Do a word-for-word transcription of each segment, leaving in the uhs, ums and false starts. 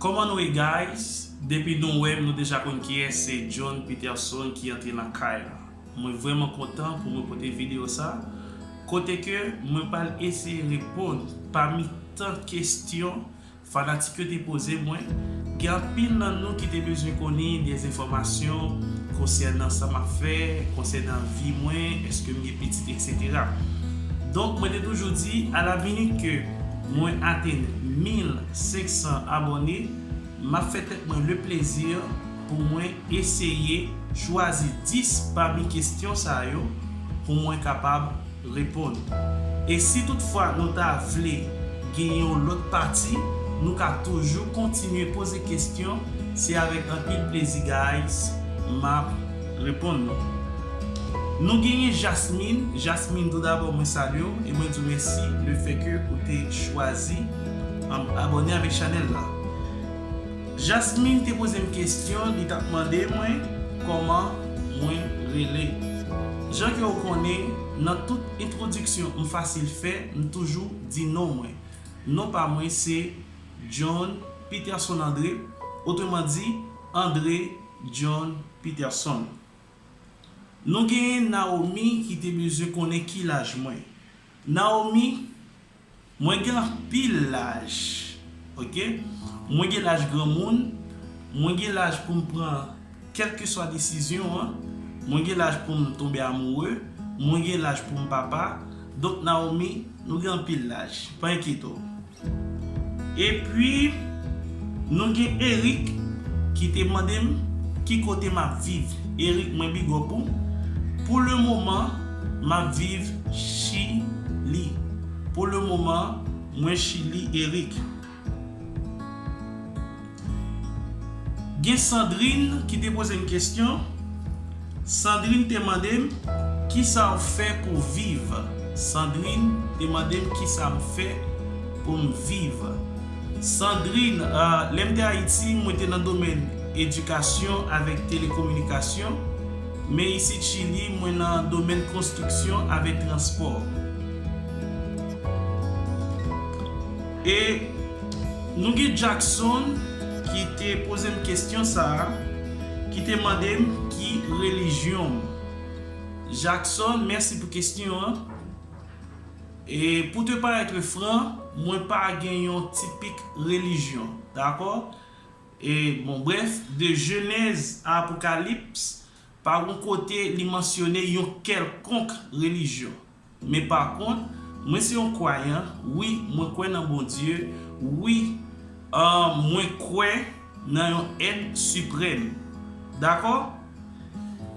Kòman nou ye, guys? Depi nou wè m, nou deja konn kiyès, se John Peterson ki antre nan kay la. Mwen vrèman kontan pou mwen pote videyo sa, kote ke mwen pral eseye reponn pami tan kesyon fanatik yo te poze mwen. Gen anpil nan nou ki te bezwen konnen de enfòmasyon konsènan sa m ap fè, konsènan vi mwen, èske m gen pitit, etsetera. Donk, mwen te toujou di, a la minit ke mwen atenn mil senk san abòne, m ap fè tèt mwen le plezi pou mwen eseye chwazi dis pami kesyon sa yo pou mwen kapab reponn. E si toutfwa nou ta vle gen yon lòt pati, nou ka toujou kontinye poze kesyon, se avèk anpil plezi, guys, m ap reponn nou. Nou genyen Jasmine. Jasmine, toudabò, mwen salye w e mwen di w mèsi lefètke ou te chwazi, um, abòne avèk chanèl la. Jasmine te poze m kesyon, li t ap mande mwen kòman mwen rele. Jan ke w konnen, nan tout entwodiksyon m fasil fè, m toujou di non mwen. Non pa mwen se John Peterson André, otreman di, André John Peterson. Nou genyen Naomi ki te bezwen konnen ki laj mwen. Naomi, mwen gen anpil laj, oke? Mwen gen laj granmoun, mwen gen laj pou m pran kèlkeswa desizyon an, mwen gen laj pou m tonbe amoure, mwen gen laj pou m papa. Donk, Naomi, nou gen anpil laj, pa enkyete w. Epi, nou gen Eric ki te mande m ki kote m ap viv. Eric, mwen big up ou. Pou le moman, m ap viv Chili. Pou le moman, mwen Chili, Eric. Gen Sandrine ki te poze m kesyon. Sandrine te mande m, "Kisa w fè pou viv?" Sandrine te mande m kisa m fè pou m viv. Sandrine, ah, lè m te Ayiti, mwen te nan domèn edikasyon avèk telekominikasyon, men isit Chili, mwen nan domèn konstriksyon avèk transpò. E nou gen Jackson ki te poze m kesyon sa a, ki te mande m ki relijyon m. Jackson, mèsi pou kesyon an. E pou te parèt fran, mwen pa gen yon tipik relijyon, dakò? E bon, brèf, de Jenèz a Apokalips, pa yon kote li mansyone yon kèlkonk relijyon. Men pa kont, mwen se yon kwayan, wi, mwen kwè nan Bondye, wi, ah, mwen kwè nan yon èd siprèm. Dakò?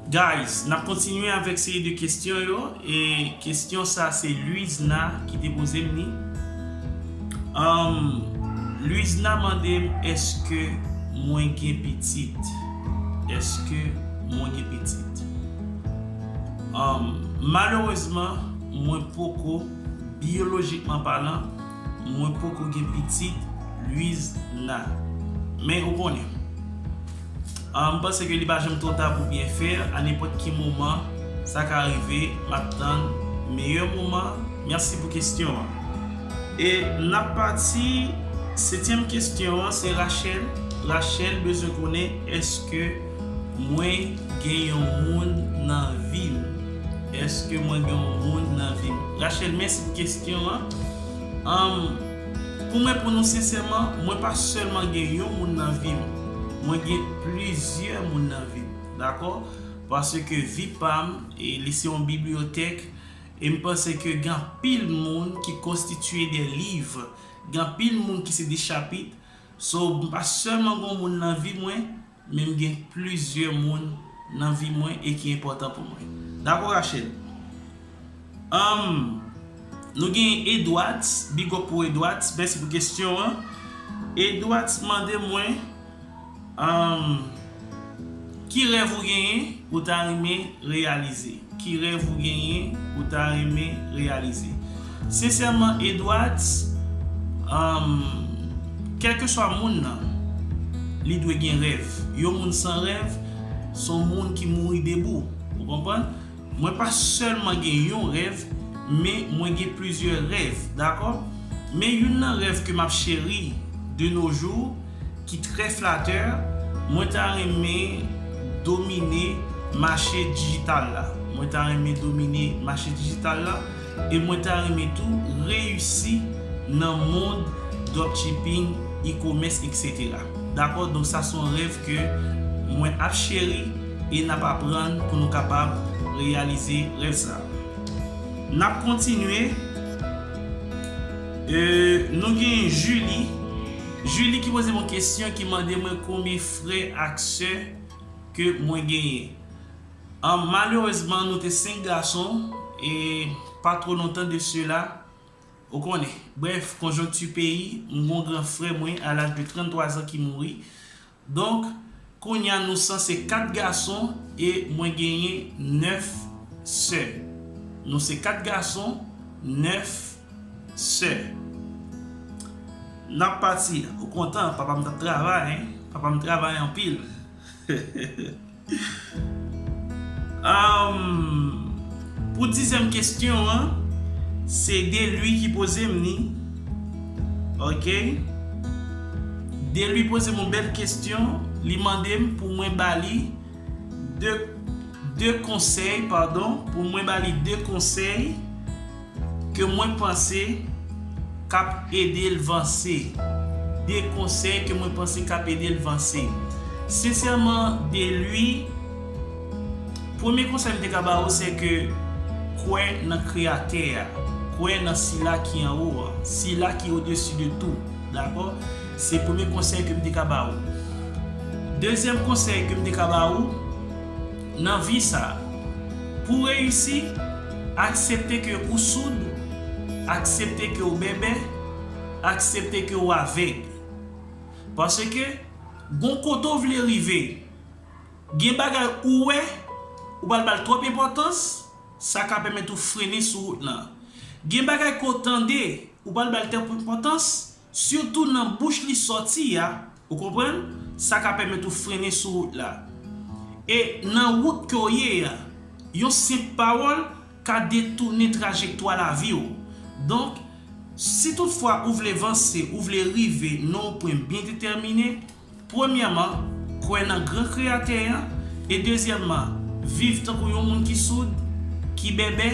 Guys, n ap kontinye avèk seri de kesyon yo, e kesyon sa se Luizna ki te poze m li. Um, Luizna mande m, èske mwen gen pitit? Èske mwen gen pitit? Um, malerezman, mwen poko, byolojikman palan, mwen poko gen pitit, Luizna. Men ou konnen, ah, m panse ke li pa janm twò ta pou byen fè, a nenpòt ki moman, sa ka rive, m ap tann meyè moman. Mèsi pou kesyon an. E n ap pati, setyèm kesyon an, se Rachel. Rachel bezwen konnen, èske mwen gen yon moun nan vi m? Èske mwen gen yon moun nan vi m? Rachel, mèsi pou kesyon an. Anm, pou mwen, pou nou, sensèman, mwen pa sèlman gen yon moun nan vi m. Mwen gen plizyè moun nan vi m. Dakò? Paske vi pa m, e li se yon bibliyotèk, e m panse ke gen anpil moun ki konstitye de liv, gen anpil moun ki se de chapit. So, m pa sèlman gen yon moun nan vi mwen, men m gen plizyè moun nan vi mwen e ki enpòtan pou mwen. Dakò, Rachel? Anm, nou gen Edwards, big up pou Edwards, mèsi pou kesyon an. Edwards mande mwen, anm, ki rèv ou genyen ou ta renmen reyalize? Ki rèv ou genyen ou ta renmen reyalize? Sensèman, Edwards, anm, kèlkeswa moun nan, li dwe gen rèv. Yon moun san rèv, se yon moun ki mouri debou. Ou konprann? Mwen pa sèlman gen yon rèv, men mwen gen plizyè rèv, dakò? Men youn nan rèv ke m ap cheri de nos jours, ki trè flatè, mwen ta renmen domine mache dijital la. Mwen ta renmen domine mache dijital la e mwen ta renmen tou reyisi nan mond dropshipping, e-commerce, et cetera. Dakò? Donk sa se yon rèv ke mwen ap cheri e n ap aprann pou nou kapab reyalize rèv sa. N ap kontinye. Euh, nou gen Julie. Julie ki poze mwen kesyon, ki mande mwen konbyen frè ak sè ke mwen genyen. An, malerezman, nou te senk gason e pa twò lontan de sela, ou konnen. Brèf, konjonkti peyi, m gon gran frè mwen a laj de tranntwa zan ki mouri. Donk, kounye a nou sanse kat gason e mwen genyen nèf sè. Nou se kat gason, nèf sè. N ap pati. Ou kontan, papa m t ap travay, hein? Papa m travay anpil. Ahn, pou dizyèm kesyon an, se Delui ki poze m li. Ok? Delui poze m yon bèl kesyon. Li mande m pou mwen ba li de, de konsèy, padon, pou mwen ba li de konsèy ke mwen panse k ap ede l vanse. De konsèy ke mwen panse k ap ede l vanse. Sensèman, Delui, premye konsèy m te ka ba ou, se ke kwè nan Kreyatè a, kwè nan Sila ki anwo a, Sila ki odesi de tou. Dakò? Se premye konsèy ke m te ka ba ou. Dezyèm konsèy ke m te ka ba ou, nan vi sa, pou w reyisi, aksepte ke ou soud, aksepte ke w bèbè, aksepte ke w avèg. Paske, gon kote w vle rive, gen bagay ou wè, ou pral ba l twòp enpòtans, sa ka pèmèt ou frennen sou wout lan. Gen bagay ke w tande, ou pral ba l twòp enpòtans, sitou nan bouch li sòti a, ou konprann? Sa ka pèmèt ou frennen sou wout la. E nan wout ke w ye a, yon senp pawòl ka detounen trajektwa lavi w. Donk, si toutfwa ou vle vanse, ou vle rive nan yon pwen byen detèmine, premyèman, kwè nan gran Kreyatè an, e dezyèmman, viv tankou yon moun ki soud, ki bèbè,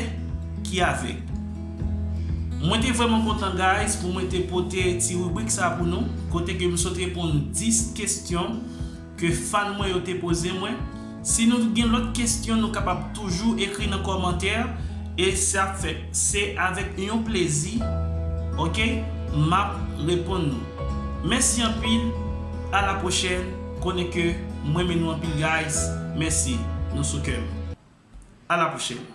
ki avèg. Mwen te vrèman kontan, guys, pou mwen te pote ti ribrik sa pou nou, kote ke m sot reponn dis kesyon ke fan mwen yo te poze mwen. Si nou gen lòt kesyon, nou kapab toujou ekri nan kòmantè, e sa fèt, se avèk yon plezi, ok, m ap reponn nou. Mèsi anpil, a la pwochèn, konnen ke m renmen nou anpil, guys. Mèsi, nou sou kè m. A la pwochèn.